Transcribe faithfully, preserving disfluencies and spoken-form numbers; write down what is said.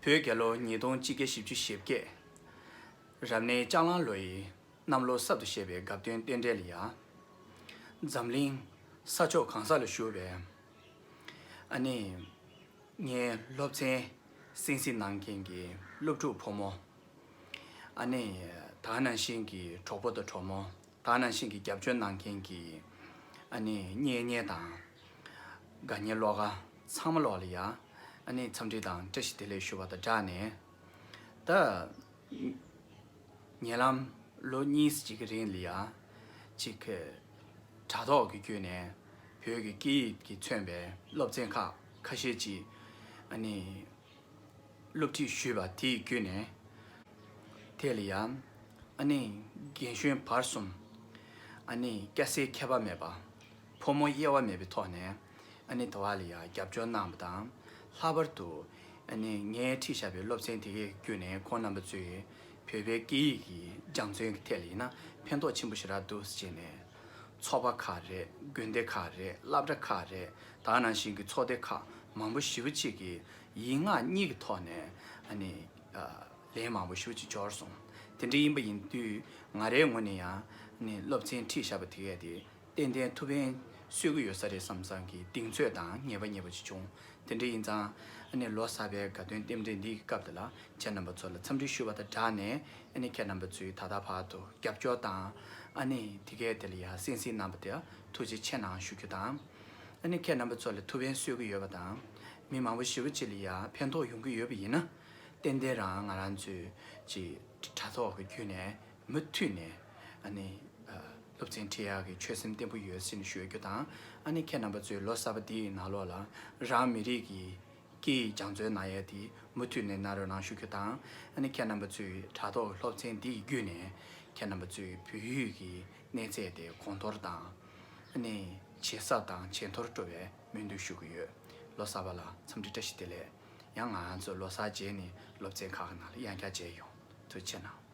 བོད་རྒྱལ་ལོ་ཉིས་སྟོང་གཅིག་བརྒྱ་བཞི་བཅུ་ཞེ་བརྒྱད། རབ་གནས་ལྕགས་གླང་ལོ་ཡི་གནམ་ལོ་གསར་དུ་བཞད་པའི་རྒྱབ་སྟོན་རྟེན་འབྲེལ་ལ་ཡ། འཛམ་གླིང་ས་ཕྱོགས་གང་ས་ལ་བཞུགས་པའི། ཨ་ནི། ངའི་སློབ་ཚན་གསན་གཟིགས་གནང་མཁན་གྱི་སློབ་ཕྲུག་ཕོ་མོ། ཨ་ནི། ད་ག་ནང་བཞིན་གྱི་གྲོགས་པོ་དང་གྲོགས་མོ། ད་ག་ནང་བཞིན་གྱི་རྒྱབ་སྐྱོར་གནང་མཁན་གྱི། ཨ་ནི་གཉེན་ཉེ་དང་། དགའ་ཉེ་བློ་དགའ་ཚང་མ་ལོག་ལ་ཡ། ཨ་ནི་འཚམས་འདྲི་དང་བཀྲ་ཤིས་བདེ་ལེགས་ཞུ་བ་དང་སྦྲགས་ནས། ད། ཉེ་ལམ་ལོ་གཉིས་ཅིག་གི་རིང་ལ་ཡ། ཅིག་དྲ་ཐོག་གི་བརྒྱུད་ནས་བོད་ཀྱི་སྐད་ཡིག་གིས་མཚོན་པའི་སློབ་ཚན་ཁག་ཁ་ཤས་ཅིག་ཨ་ནི། སློབ་ཁྲིད་ཞུས་པ་དེའི་བརྒྱུད་ནས། དེ་ལ་ཡང་། ཨ་ནི། རྒན་གཞོན་བར་གསུམ། ཨ་ནི། སྐྱ་སེར་ཁྱད་པར་མེད་པ། ཕོ་མོ་དབྱེ་བ་མེད་པའི་ཐོག་ནས། ཨ་ནི། དེ་བ་ལ་ཡང་རྒྱབ་སྐྱོར་གནང་བ་དང་། ལྷག་པར་དུ། ཨ་ནི། ངས་ཁྲིད་བཞག་པའི་སློབ་ཚན་དེ་གའི་བརྒྱུད་ནས་ཁོང་རྣམ་པ་ཚོས་བོད་པའི་སྐད་ཡིག་གི་སྦྱང་བརྩོན་གྱི་ཐད་ལ་ཡིན་ན་ཕན་ཐོགས་ཆེན་པོ་ཞེ་དྲག་འདུག་ཟེར་བྱས་ནས། ཚོགས་པ་ཁག་རེད། དགོན་སྡེ་ཁག་རེད། སློབ་གྲྭ་ཁག་རེད། ད་ག་ནང་བཞིན་གྱི་ཚོགས་སྡེ་ཁག་མང་པོ་ཞེ་པོ་ཅིག་གིས་ཡིག་ངག་གཉིས་ཀྱི་ཐོག་ནས། ཨ་ནི། ཨ། ལན་མང་པོ་ཞེ་པོ་ཅིག་འབྱོར་སོང་། དེ་འདྲ་ཡིན་པ་ཡིན་དུས་ང་རའི་ངོས་ནས་ཡང་། ཨ་ནི། སློབ་ཚན་ཁྲིད་བཞག་པ་དེ་གས་དེ་ཏན་ཏན་ཐུགས་ཕན་གསོས་ཀྱི་ཡོད་ས་རེད་བསམ་བསམ་གྱི་གདེང་ཚོད་དང་ངེས་པ་ངེས་པ་ཅིག་བྱུང་། དེ་འདྲ་ཡིན་ཙང་། ཨ་ནི། ལོ་གསར་པའི་དགའ་སྟོན་རྟེན་འབྲེལ་འདིའི་སྐབས་དེ་ལ་ཁྱེད་རྣམ་པ་ཚོ་ལ་འཚམས་འདྲི་ཞུ་བ་དང་སྦྲགས་ནས། ཨ་ནི། ཁྱེད་རྣམ་པ་ཚོས་ད་ལྟ་བར་དུ་རྒྱབ་སྐྱོར་དང་། ཨ་ནི། དེ་གས་དེ་ལ་ཡང་གསན་གཟིགས་གནང་བ་དེ་ཐུགས་རྗེ་ཆེ་གནང་ཞུ་རྒྱུ་དང་། ཨ་ནི། ཁྱེད་རྣམ་པ་ཚོ་ལ་ཐུགས་ཕན་གསོས་ཀྱི་ཡོད་པ་དང་། མི་མང་པོ་ཞེ་པོ་ཅིག་ལ་ཡང་ཕན་ཐོགས་ཡོང་གི་ཡོད་པ་ཡིན་ན། ཏན་ཏན་རང་ང་རང་ཚོའི་ཅིག་དྲ་ཐོག་གི་བརྒྱུད་ནས་མུ་མཐུད་ནས། ཨ་ནི། ཨ། སློབ་ཚན་ཁྲིད་ཡག་གི་ཆོད་སེམས་བརྟན་པོ་ཡོད་ཟེར་ནས་ཞུ་རྒྱུ་དང་། ཨ་ནི། ཁྱེད་རྣམ་པ་ཚོས་ལོ་གསར་པ་འདིའི་ནང་ལོགས་ལ་རང་མི་རིགས་ཀྱི་སྐད་ཡིག་སྦྱང་བརྩོན་གནང་ཡས་དེ་མུ་མཐུད་ནས་གནང་རོགས་གནང་ཞུ་རྒྱུ་དང་། ཨ་ནི། ཁྱེད་རྣམ་པ་ཚོས་དྲ་ཐོག་གི་སློབ་ཚན་འདི་ཡི་བརྒྱུད་ནས་ཁྱེད་རྣམ་པ་ཚོའི་བོད་ཡིག་གི་གནས་ཚད་དེ་གོང་མཐོར་དང་། ཨ་ནི། ཇེ་ཟབ་དང་ཇེ་མཐོར་འགྲོ་བའི་སྨོན་འདུན་ཞུ་གི་ཡོད། ལོ་གསར་པ་ལ་འཚམས་འདྲི་བཀྲ་ཤིས་བདེ་ལེགས། ཡང་ང་ཚོ་ལོ་གསར་རྗེས་ནས་སློབ་ཚན་ཁག་གི་ནང་ལ་ཡང་བསྐྱར་མཇལ་ཡོང་། ཐུགས་རྗེ་གནང་།